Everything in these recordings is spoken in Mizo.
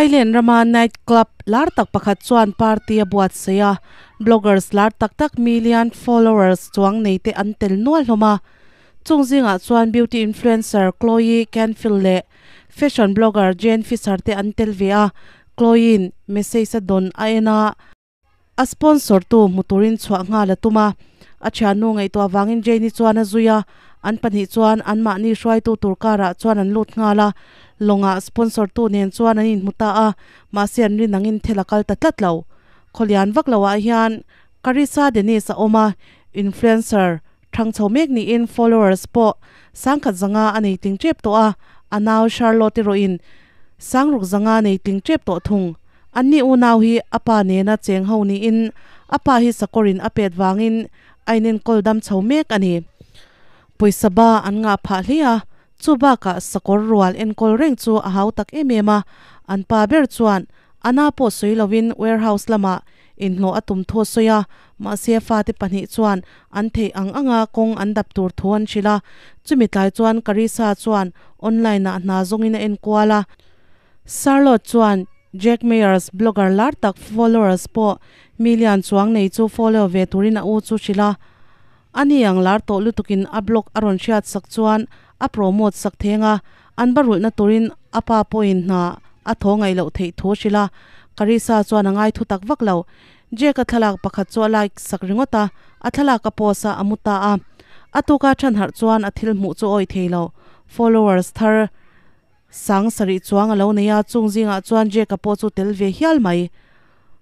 Thailand rama night club lar tak pakhat chuan party a buatsaih a, bloggers lar tak tak million followers chuang nei te an tel nual hlawm a. Chung zingah chuan beauty influencer Chloe Canfield leh fashion blogger Jane Fisher te an tel ve a, Chloe-in message a dawn a en a, A sponsor tu hmu turin chhuah nghal a tum a, a thiannu ngaihtuah vangin Jane-i chuan a zui a, an pahnih chuan anmahni hruaitu tur car ah chuan an lut nghal a, lawngah sponsor tu nen chuan an inhmu ta a, mahse an rin angin thil a kal ta tlat lo. Khawlian vak lo ah hian Carissa Dennis a awm a, influencer thang chho mek niin followers pawh sangkhat zanga a nei tling tep tawh a, a nau Charlotte erawhin sangruk zanga a nei tling tep tawh thung. Anni unau hi a pa nena cheng ho niin a pa hi sakawrin a pet vangin a inenkawl dam chho mek a ni. Pawisa ba an ngah phah hle a, chu bakah sakawr rual enkawl reng chu a hau tak em em a, an pa ber chuan a na pawh sawi lovin warehouse lamah inhlawh a tum thu a sawi a, mahse fate pahnih chuan an theih ang anga kawng an dap tur thu an hrilh a, chumi tlai chuan Carissa chuan online ah hna zawngin a enkual a. Charlotte chuan Jack Mayers blogger lar tak followers pawh million chuang nei chu follow ve turin a u chu hrilh a. Ani ang lar tawh lutukin a blog a rawn hriat sak chuan a promote sak theng a, an ba rulhna turin a pa pawhin hna a thaw ngaih loh theih thu a hrilh a. Carissa chuan a ngai thu tak vak lo. Jack-a thlalak pakhat chu a like sak ringawt a, a thlalak a post a, a mu ta a. A tuka than harh chuan a thil hmuh chu awih thei lo. Followers thar. Sang sarih chuang a lo nei a, chung zingah chuan Jake-a pawh chu tel ve hial mai.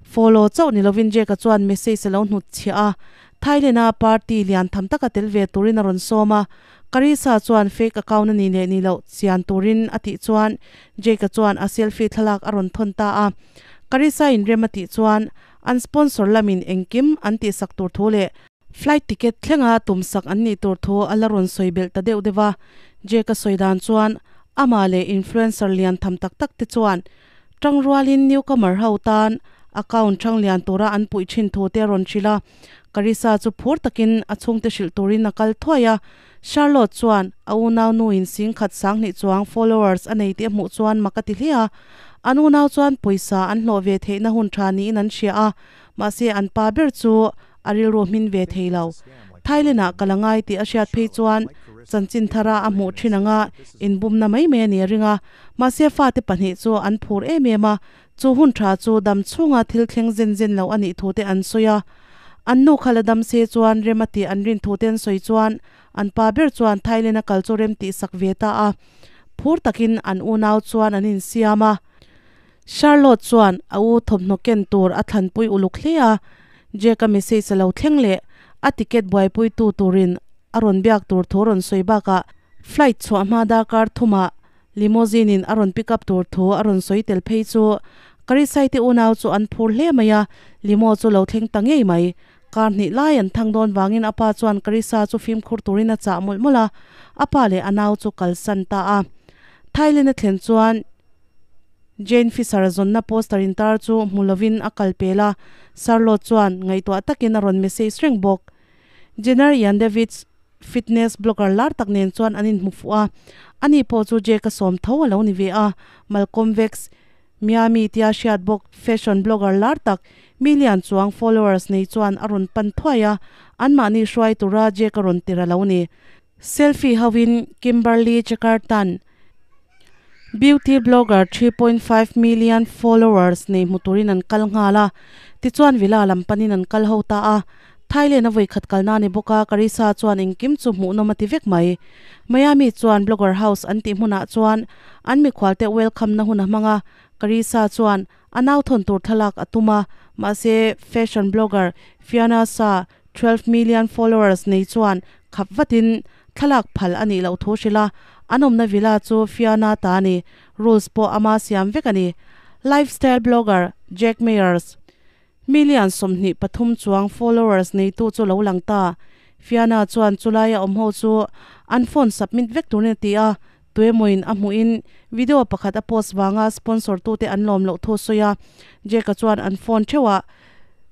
Follow chauh ni lovin Jake-a chuan message a lo hnut chhiah a, Thailand-a party lian tham taka tel ve turin a rawn sawm a. Carissa chuan fake account a ni leh ni loh chian turin a tih chuan Jake-a chuan a selfie thlalak a rawn thawn ta a. Carissa inrem a tih chuan an sponsor lamin engkim an tihsak tur thu leh Flight ticket thlenga tumsak an nih tur thu a la rawn sawi belh ta deuh deuh a, Jake-a sawi dan chuan amah leh influencer lian tham tak tak te chuan tangrualin newcomer ho tan account thang lian tura an puih thin thu te a rawn hrilh a, Carissa chu phur takin a chhungte hrilh turin a kal thuai a, Charlotte chuan a unau nuin singkhat sanghnih chuang followers a nei tih a hmuh chuan mak a ti hle a, an unau chuan pawisa an hlawh ve theihna hun tha niin an hria a, mahse an pa ber chu a rilru hmin ve thei lo. Thailand-ah ka la ngai tih a hriat phei chuan chanchin thara a hmuh thin anga inbumna mai mai a ni a ring a. Mahse fate pahnih chu an phur em em a, chu hun tha chu dam chhunga thil thleng zen zen lo a nih thu te an sawi a. An nu kha la dam se chuan rem a tih an rin thu te an sawi chuan an pa ber chuan Thailand-a kal chu rem tih sak ve ta a. Phur takin an unau chuan an insiam a. Charlotte chuan a u thawmhnaw ken tur a thlanpui uluk hle a, Jake-a message a lo thleng leh a ticket buaipuitu turin a rawn biak tur thu rawn sawi bakah flight chhuah hma darkar thumah limousine in a rawn pick up tur thu a rawn sawi tel phei chu Karisai te unau chu an phur hle mai a, limo chu lo thleng ta ngei mai. Kar hnih lai an thang dawn vangin a pa chuan Karisa chu fimkhur turin a chah mawlh mawlh a, a pa leh a nau chu kalsan ta a. Thailand a thlen chuan Jane Fisher zawnna poster intar chu hmu lovin a kal pel a, Charlotte chuan ngaihtuah takin a rawn message reng bawk. Jenner Ian Davids fitness blogger lar tak nen chuan an inhmu fuh a, ani pawh chu Jake-a sawm tho a lo ni ve a, Malcolm Vex, Miami tia hriat bawk fashion blogger lar tak million chuang followers nei chuan a rawn pan thuai a, anmahni hruai tura Jake-a rawn tir a lo ni. Selfie hoin Kimberly Jakartan beauty blogger 3.5 million followers nei hmu turin an kal nghal a, tichuan villa lam panin an kal ho ta a. Thailand a vawi khat kalna a ni bawk a, Carissa chuan engkim chu hmuhnawm a ti vek mai. Miami chuan blogger house an tih hmunah chuan an mikhualte welcome na hun a hmang a, Carissa chuan a nau thawn tur thlalak a tum a, mahse fashion blogger Fiona Sa 12 million followers nei chuan khap vatin thlalak phal a nih loh thu hrilh a, an awmna villa chu Fiona ta a ni, rules pawh ama siam vek a ni. Lifestyle blogger Jack Mayers, million 23 chuang followers neitu chu lo lang ta. Fiona chuan chulaia awm ho chu an phone submit vek turin a ti a, tuemawin a hmuhin video pakhat a post vanga sponsor tute an lawm loh thu a sawi a, Jack-a chuan an phone theuhah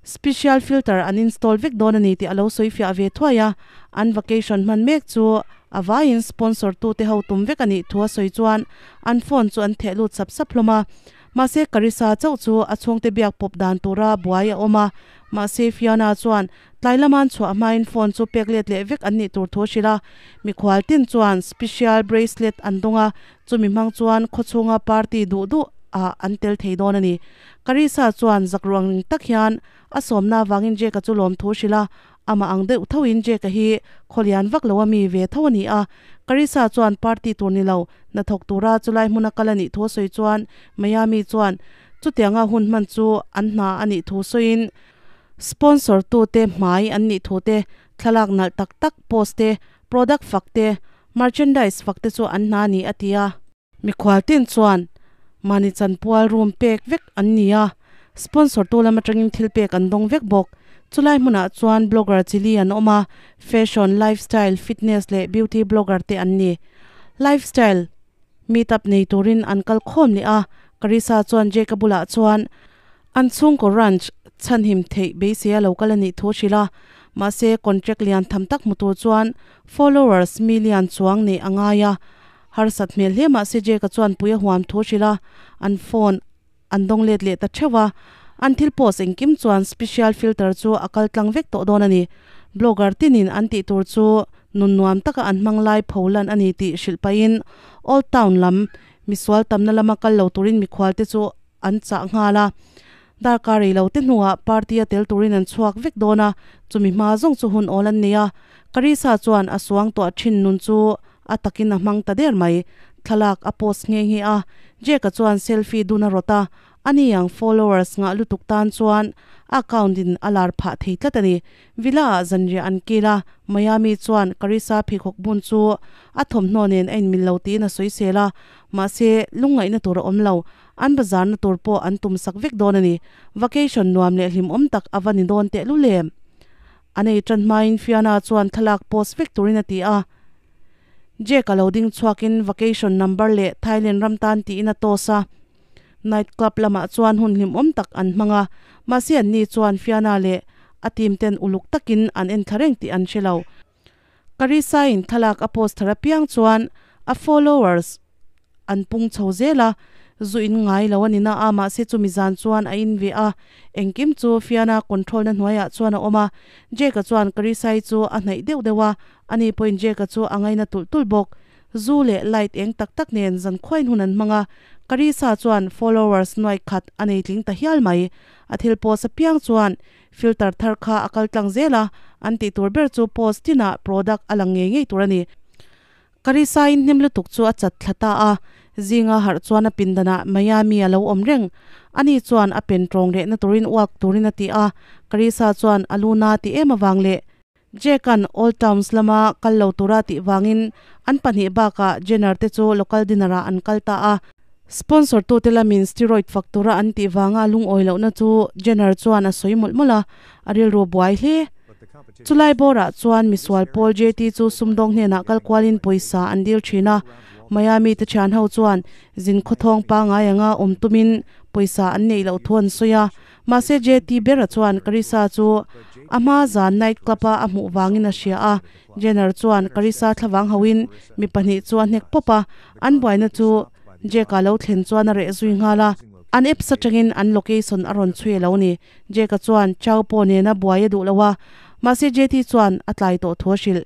Special filter an install vek dawn a ni tih a lo sawi fiah ve thuai a, an vacation hman mek chu a vaiin sponsor tute ho tum vek a nih thu a sawi chuan an phone chu an theh lut sap sap hlawm a. Mahse Carissa chauh chu a chhungte biak pawp dan tura buai a awm a, mahse Fiona chuan tlai lama'n chhuah hmain phone chu pek let leh vek an nih tur thu a hrilh a. Mikhual tin chuan special bracelet an dawng a, chumi hmang chuan khawchhunga party duh duh ah an tel thei dawn a ni. Carissa chuan zak ruang ring tak hian a sawmna avangin Jake-a chu lawmthu a hrilh a, Amah ang deuh thoin Jake-a hi khawlian vak lo a mi ve tho a ni a. Carissa chuan party tur ni lo, hnathawk tura chulai hmuna kal a nih thu a sawi chuan Miami chuan chutianga hun hman chu an hna a nih thu sawiin sponsor tute hmai an nih thu te, thlalak nalh tak tak post te, product fak te, merchandise fak te chu an hna a ni a ti a. Mikhual tin chuan mahni chanpual room pek vek an ni a, sponsor tu lam atangin thil pek an dawng vek bawk. Chulai hmunah chuan blogger chili an awm a, fashion, lifestyle, fitness leh beauty blogger te an ni. Lifestyle meetup nei turin an kal khawm leh a, Carissa chuan Jake-a bulah chuan an chhungkaw ranch chhanhim theih beisei a lo kal a nih thu a hrilh a, mahse contract lian tham tak hmu tur chuan followers million chuang neih a ngai a, Harsat hmel hle mahse Jake-a chuan pui a huam thu a hrilh a, an phone an dawng let leh ta theuh a, an thil post engkim chuan special filter chu a kal tlang vek tawh dawn a ni. Blogger tinin an tih tur chu nun nuam taka an hmang lai pho lan a ni tih hrilh pahin Old Town lam misual tamna lama kal lo turin mikhual te chu an chah nghal a. Darkar rei lo te hnuah party a tel turin an chhuak vek dawn a, chumi hma zawng chu hun awl an nei a. Carissa chuan a suang tuah thin nun chu a takin a hmang ta der mai. Thlalak a post nghe nghe a, Jake-a chuan selfie dun a rawt a, ani ang followers ngah lutuk tan chuan a account in a lar phah thei tlat a ni. Villa ah zanriah an kil a, Miami chuan Carissa pheikhawk bun chu a thawmhnaw nen a inmil lo tiin a sawisel a, mahse lungngaihna tur a awm lo. An bazarna tur pawh an tum sak vek dawn a ni. Vacation nuam leh hlimawm tak a va ni dawn teh lul em? A nei tan hmain Fiona chuan thlalak post vek turin a ti a. Jake a lo ding chhuakin vacation number leh Thailand ram tan tiin a toss a. Night club lamah chuan hun hlimawm tak an hmang a, mahse anni chuan Fiona leh a team ten uluk takin an en thla reng tih an hre lo. Carissa-in thlalak a post thar apiang chuan a followers an pung chho zel a, zu in ngai lo a ni na a, mahse chumi zan chuan a in ve a, engkim chu Fiona control na hnuaiah chuan a awm a, Jake-a chuan Carissa-i chu a hnaih deuh deuh a, ani pawhin Jake-a chu a ngaina tulh tulh bawk. Zu leh light eng tak tak nen zan khuain hun an hmang a, Carissa chuan followers nuai khat a nei tling ta hial mai. A thil post apiang chuan Filter thar kha a kal tlang zel a, an tih tur ber chu post tinah product a lang ngei ngei tur a ni. Carissa-in hnem lutuk chu a chat thla ta a, zinga harh chuan a pindanah Miami a lo awm reng. Ani chuan a pen tawng rehna turin walk turin a ti a, Carissa chuan a lu na ti em avang leh Jake-a'n Old Towns lama kal lo tura tih vangin an pahnih bakah Jenner te chu local dinner-ah an kal ta a. Sponsor tute lamin steroid fak tura an tih vanga a lungawi lohna chu Jenner chuan a sawi mawlh mawlh a, a rilru buai hle. Chulai bawrah chuan misual pawl JT chu sumdawng hnenah kal kualin pawisa an dil thin a, Miami te thian ho chuan zin khawthawng pangngai anga awm tumin pawisa an neih loh thu an sawi a. Mahse JT bera chuan Carissa chu a hma zan night club a a hmuh vangin a hria a, Jenner chuan Carissa thlavang hauhin mi pahnih chu a hnek pawp a, an buaina chu Jake-a lo thlen chuan a reh zui nghal a, an apps atangin an location a rawn chhui a lo ni. Jake-a chuan Chow pawh nena buai a duh lo a, mahse JT chuan a tlai tawh thu a hrilh.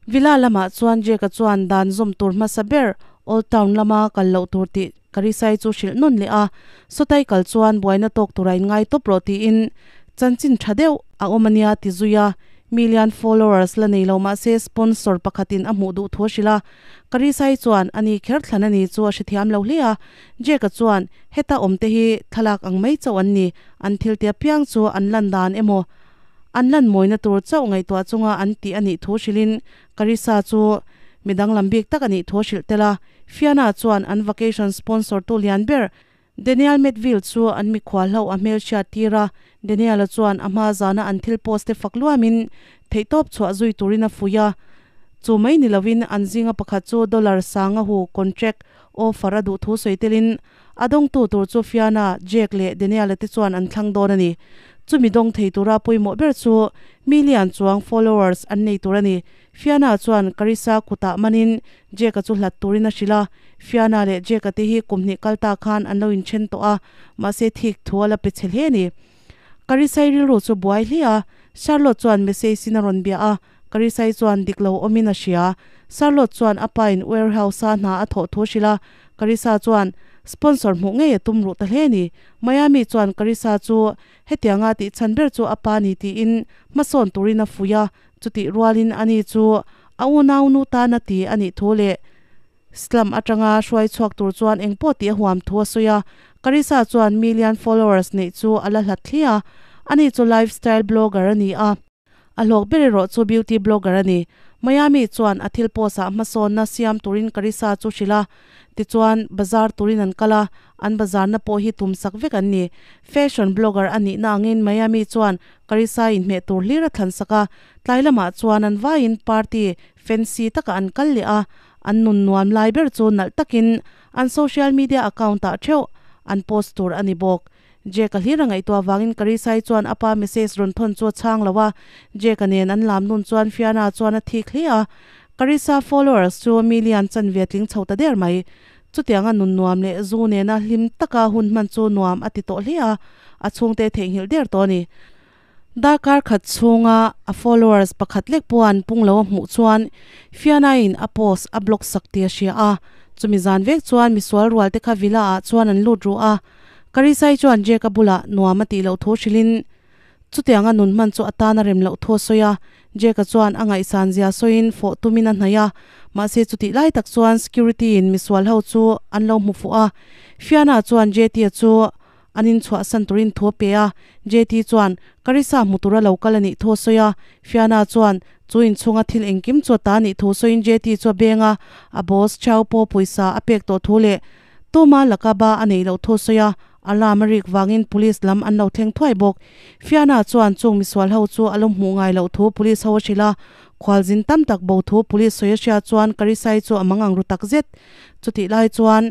Villa lamah chuan Jake-a chuan dan zawm tur hmasa ber Old Town lama kal loh tur tih Karisai chu hrilh nawn leh a, Sawtai kal chuan buaina tawk tura inngai tawp rawh tiin chanchin tha deuh a awm a nia ti zui a, million followers la nei lo mahse sponsor pakhatin a hmuh duh thu a hrilh a, Karisai chuan ani kher thlan a ni chu a hrethiam lo hle a, Jake-a chuan heta awmte hi thlalak ang mai chauh an ni, an thil tia piang chu an lan dan emaw An lan mawina tur chauh ngaihtuah chunga an tih a nih thu hrilhin Carissa chu mi danglam bik tak a nih thu a hrilh tel a. Fiona chuan an vacation sponsor tu lian ber Daniel Medville chu an mikhual hlauh a hmelhriat tir a. Daniel-a chuan a hma zana an thil post te fak luamin theihtawp chhuah zui turin a fuih a. Chu mai ni lovin an zinga pakhat chu dollar sanga hu contract offer a duh thu sawi telin. A dawngtu tur chu Fiona, Jake leh Daniel-a te chuan an thlang dawn a ni. Chumi dawng thei tura pawimawh ber chu million chuang followers an nei tur a ni. Fiona chuan Carissa kutah manin Jake-a chu hlat turin a hrilh a. Fiona leh Jake-a te hi kum hnih kal ta khan an lo inthen tawh a, mahse thik thu a la pe chhe hle a ni. Carissa-i rilru chu buai hle a, Charlotte chuan message-in a rawn bia a, Karisai chuan dik lo awmin a hria. Charlotte chuan a pain warehouse-a hna a thawh thu hrilh a, Karisa chuan sponsor hmuh ngei a tum ruh ta hle a ni. Miami chuan Karisa chu hetianga tih chhan ber chu a pa ni tiin hmasawn turin a fuih a, chutih rualin ani chu a unaunu tana ti a nih thu leh slum atanga hruai chhuak tur chuan engpawh tih a huam thu a sawi a. Karisa chuan million followers neih chu a la hlat hle a, ani chu lifestyle blogger a ni a. A hlawk ber erawh chu beauty blogger a ni. Miami chuan a thil post ah hmasawnna siam turin Carissa chu hrilh a, tichuan bazar turin an kal a, an bazarna pawh hi tum sak vek an ni. Fashion blogger a nihna angin Miami chuan Carissa inhmeh tur hlir a thlan sak a, tlai lamah chuan an vaiin party fancy takah an kal leh a, an nun nuam lai ber chu nalh takin an social media account ah theuh an post tur a ni bawk. Jake-a hlir a ngaihtuah vangin Karisai chuan a pa message rawn thawn chu a chhang lo a, Jake-a nen an lam nun chuan Fiona chuan a thik hle a, Karisa followers chu million chanve a tling chho ta der mai. Chutianga nun nuam leh zu nena hlim taka hun hman chu nuam a ti tawh hle a, a chhungte theihnghilh der tawh a ni. Darkar khat chhunga a followers pakhat lek pawh an pung lo a hmuh chuan Fiona-in a post a block sak tih a hria a, chumi zan vek chuan misual rual te kha villa ah chuan an lut ruh a, Karisai chuan Jake-a bulah nuam a tih loh thu hrilhin chutianga nun hman chu a tan a rem loh thu a sawi a, Jake-a chuan a ngaihsan zia sawiin fawh tumin a hnaih a, mahse chutih lai tak chuan security-in misual ho chu an lo hmu fuh a, Fiona chuan JT-a chu An inchhuahsan turin thu a pe a, JT chuan Carissa hmu tura lo kal a nih thu a sawi a, Fiona chuan chu inchhunga thil engkim chu a ta a nih thu sawiin JT chu a beng a, a boss Chau pawh pawisa a pek tawh thu leh tuma laka ba a neih loh thu a sawi a, alarm a rik vangin police lam an lo thleng thuai bawk. Fiona chuan chung misual ho chu a lo hmuh ngai loh thu police ho a hrilh a, khualzin tam tak bo thu police sawi a hria chuan Carissa-i chu a mangang ru takzet. Chutih lai chuan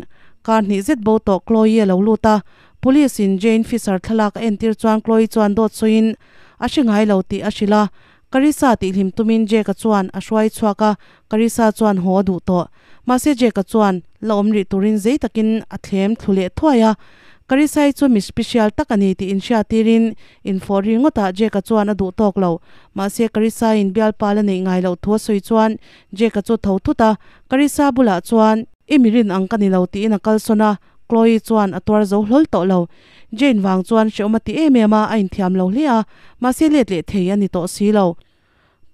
kar hnih zet bo tawh Chloe a lo lut a, Police in Jane Fisher thlalak a entir chuan Chloe chuan dawt sawiin a hre ngai lo tih a hrilh a, Carissa tihhlim tumin Jake-a chuan a hruai chhuak a, Carissa chuan haw a duh tawh. Mahse Jake-a chuan la awm rih turin zei takin a thlem thlu leh thuai a, Carissa-i chu mi special tak a ni tih inhriatirin infawh ri ngawtah Jake-a chuan a duh tawk lo. Mahse Carissa-in bialpa la neih ngai loh thu a sawi chuan Jake-a chu tho thut a, Carissa bulah chuan, I mi rin ang ka ni lo tiin a kalsawn a, Chloe chuan a tuar zo hlawl tawh lo. Jane vang chuan hrehawm a ti em em a, a inthiam lo hle a, mahse let leh thei a ni tawh si lo.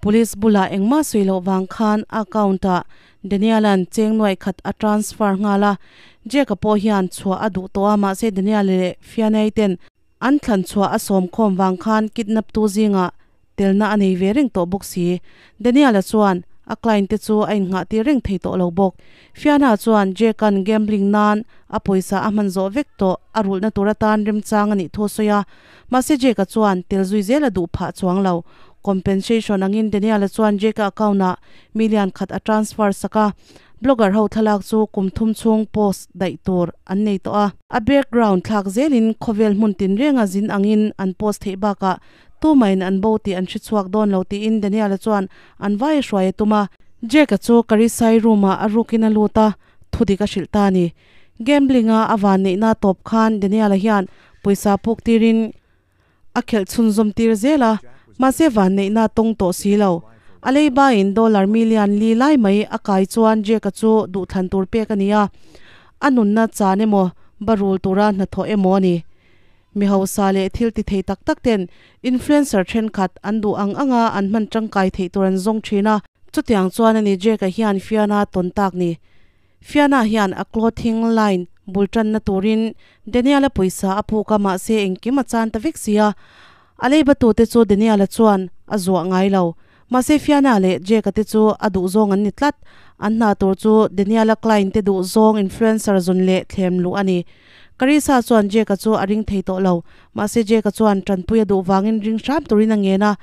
Police bulah engmah sawi loh vang khan a account-ah Daniel-a'n cheng nuaih khat a transfer nghal a, Jake-a pawh hian chhuah a duh tawh a, mahse Daniel leh Fiona-i ten an thlan chhuah a sawm khawm vang khan kidnap-tu zingah Telna a nei ve reng tawh bawk si. Daniel-a chuan a client te chu a innghah tir reng thei tawh lo bawk. Fiona chuan Jake-a'n gambling nan a pawisa a hman zawh vek tawh a rulhna tur atan remchang a nih thu a sawi a. Mahse Jake-a chuan tel zui zel a duh phah chuang lo. Compensation angin Daniel-a chuan Jake-a account-ah million khat a transfer sak a. Blogger ho thlalak chu kum thum chhung post daih tur an nei tawh a. A background thlak zelin khawvel hmun tinrenga zin angin an post theih bakah Tumain an bo tih an hre chhuak dawn lo tiin Daniel-a chuan an vai a hruai a tum a. Jake-a chu Karisai room-ah a rukin a lut a, thudik a hrilh ta a ni. Gambling-a a van neihna tawp khan Daniel-a hian pawisa puk tirin a khelh chhunzawm tir zel a, mahse van neihna tawng tawh si lo. A leibain dollar million li lai mai a kai chuan Jake-a chu duhthlan tur pek a ni a, a nunna chan emaw, barul tura hnathawh emaw a ni. Mi hausa leh thil ti thei tak tak ten influencer thenkhat an duh ang anga an hman tangkai theih tur an zawng thin a. Chutiang chuan a ni Jake-a hian Fiona tawn tak ni. Fiona hian a clothing line bul tanna turin Daniel-a pawisa a puk a mahse engkim a chan ta vek si a. A leiba tute chu Daniel-a chuan a zuah ngai lo. Mahse Fiona leh Jake-a te chu a duh zawng an ni tlat. An hna tur chu Daniel-a client te duh zawng influencer zun leh thlem luh a ni. Carissa chuan Jake-a chu a ring thei tawh lo. Mahse Jake-a chuan tanpui a duh vangin ring hram turin a ngen a.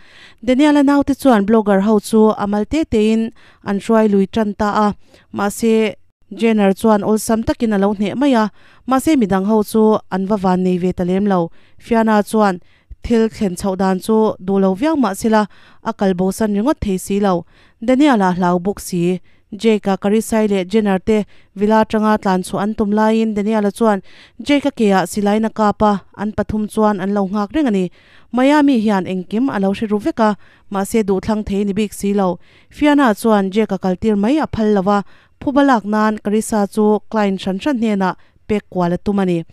Daniel-a naute chuan blogger ho chu a mal te tein an hruai lui tan ta a. Mahse. Jenner chuan awlsam takin a lo hneh mai a, mahse midang ho chu an va van nei ve ta lem lo. Fiona chuan thil thlen chhoh dan chu duh lo viau mah sela a kal bosan ringawt thei si lo. Daniel-a hlau bawk si. Jake-a Karisai leh Jenner te villa atanga tlan chhuah an tum laiin Daniel-a chuan Jake-a keah silaiin a kap a, an pathum chuan an lo nghak reng a ni. Miami hian engkim a lo hre ru vek a, mahse duhthlang thei ni bik si lo. Fiona chuan Jake-a kaltir mai a phal lo va, phuba lak nan Karisa chu client hran hran hnenah pek kual a tum a ni.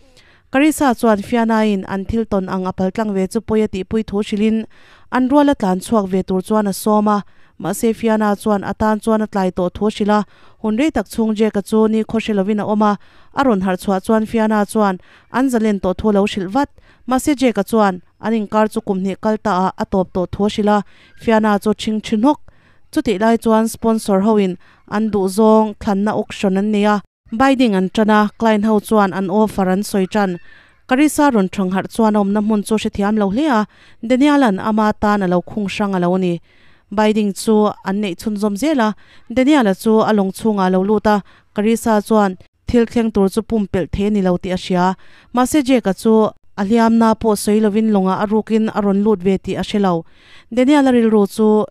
Karisa chuan Fiona-in an thil tawn ang a paltlang ve chu pawi a tihpui thu hrilhin an ruala tlan chhuak ve tur chuan a sawm a. Mahse Fiona chuan a tan chuan a tlai tawh thu a hrilh a, hun rei tak chhung Jake-a chu ni khaw hre lovin a awm a, a rawn harh chhuah chuan Fiona chuan an zalen tawh thu a lo hrilh vat. Mahse Jake-a chuan an inkar chu kum hnih kal ta ah a tawp tawh thu a hrilh a, Fiona chu ṭhing ṭhi hnawk. Chutih lai chuan sponsor hoin an duhzawng thlanna auction an nei a. Biding an ṭan a, client ho chuan an offer an sawi ṭan. Carissa rawn ṭhang harh chuan a awmna hmun chu hrethiam lo hle a, Daniel-a'n ama tan a lo khung hrang a lo ni. Biding chu an neih chhunzawm zel a, Daniel-a chu a lawng chhungah a lo lut a, Carissa chuan thil thleng tur chu pumpelh thei a ni lo tih a hria. Mahse Jake-a chu a hliamna pawh sawi lovin lawngah a rukin a rawn lut ve tih a hre lo. Daniel-a rilru chu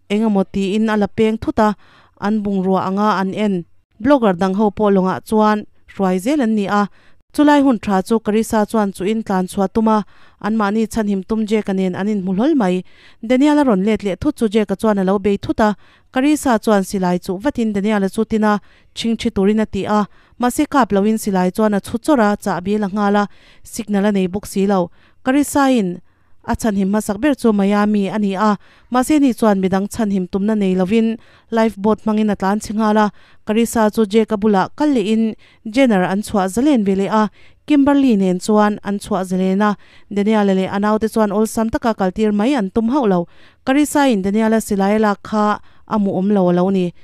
Eng emaw tiin a la peng thut a, an bungrua anga an en. Blogger dang ho pawh lawngah chuan hruai zel an ni a, chulai hun tha chu Carissa chuan chuhin tlan chhuah tum a, anmahni chhanhim tum Jake-a nen an inhmu hlawl mai. Daniel a rawn let leh thut chu Jake-a chuan a lo bei thut a, Carissa chuan silai chuh vatin Daniel-a chu tin a, chhingchhi turin a ti a, mahse kap loin silai chuan a chhu chawrh a, chahbi a la nghal a, signal a nei bawk si lo. Carissa-in A chhanhim hmasak ber chu Miami a ni a, mahse ni chuan midang chhanhim tumna nei lovin life boat hmangin a tlan chhe nghal a. Carissa chu Jake-a bulah kal lehin Jenner an chhuah zalen ve leh a, Kimberly nen chuan an chhuah zalen a. Daniel-a leh a naute chuan awlsam taka kaltir mai an tum hauh lo. Carissa-in Daniel-a silai a lak kha a hmuh awm lo a lo ni.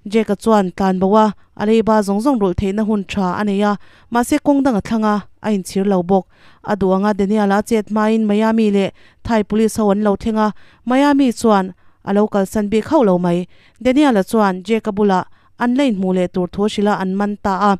Jake-a chuan tlan bo a, a leiba zawng zawng rulh theihna hun tha a nei a, mahse kawng dang a thlang a, a inchhir lo bawk. A duh anga Daniel-a chet hmain Miami leh Thai police ho an lo thleng a, Miami chuan a lo kalsan bik hauh lo mai. Daniel-a chuan Jake-a bulah an la inhmuh leh tur thu hrilh a an man ta a.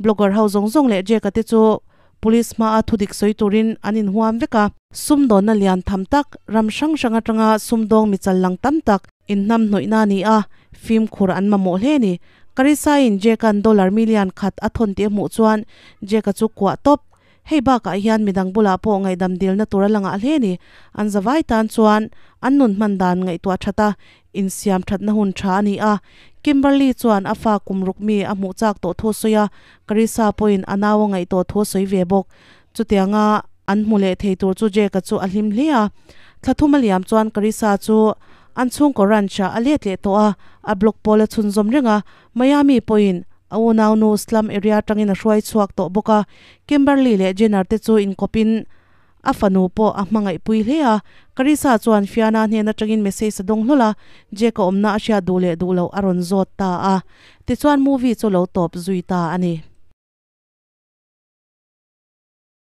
Blogger ho zawng zawng leh Jake-a te chu Police hmaa thudik sawi turin an inhuam vek a. Sumdawnna lian tham tak, ram hrang hrang atanga sumdawng mi chal lang tam tak inhnam hnawihna a ni a, fimkhur an mamawh hle a ni. Karisaiin Jake-a'n dollar million khat a thawn tih a hmuh chuan Jake-a chu kuah tawp. Hei bakah hian midang bulah pawh ngaihdam dilna tur a la ngah hle a ni. An zavai tan chuan an nun hman dan ngaihtuah that a, insiam thatna hun tha a ni a. Kimberly chuan a fa kum ruk mi a hmuh chak tawh thu a sawi a, Carissa pawhin a nau a ngaih tawh thu a sawi ve bawk. Chutianga an hmu leh thei tur chu Jake-a chu a hlim hle a. Thla thum a liam chuan Carissa chu an chhungkaw ranch-ah a let leh tawh a, a blog pawl a chhunzawm reng a. Miami pawhin a unaunu slum area atangin a hruai chhuak tawh bawk a. Kimberly leh Jenner te chu inkawpin A fanu pawh a hmangaihpui hle a, Carissa chuan Fiona hnen atangin message a dawng hlawl a, Jake a awmna a hriat duh leh duh loh a rawn zawt ta a. Tichuan movie chu lo tawp zui ta a ni.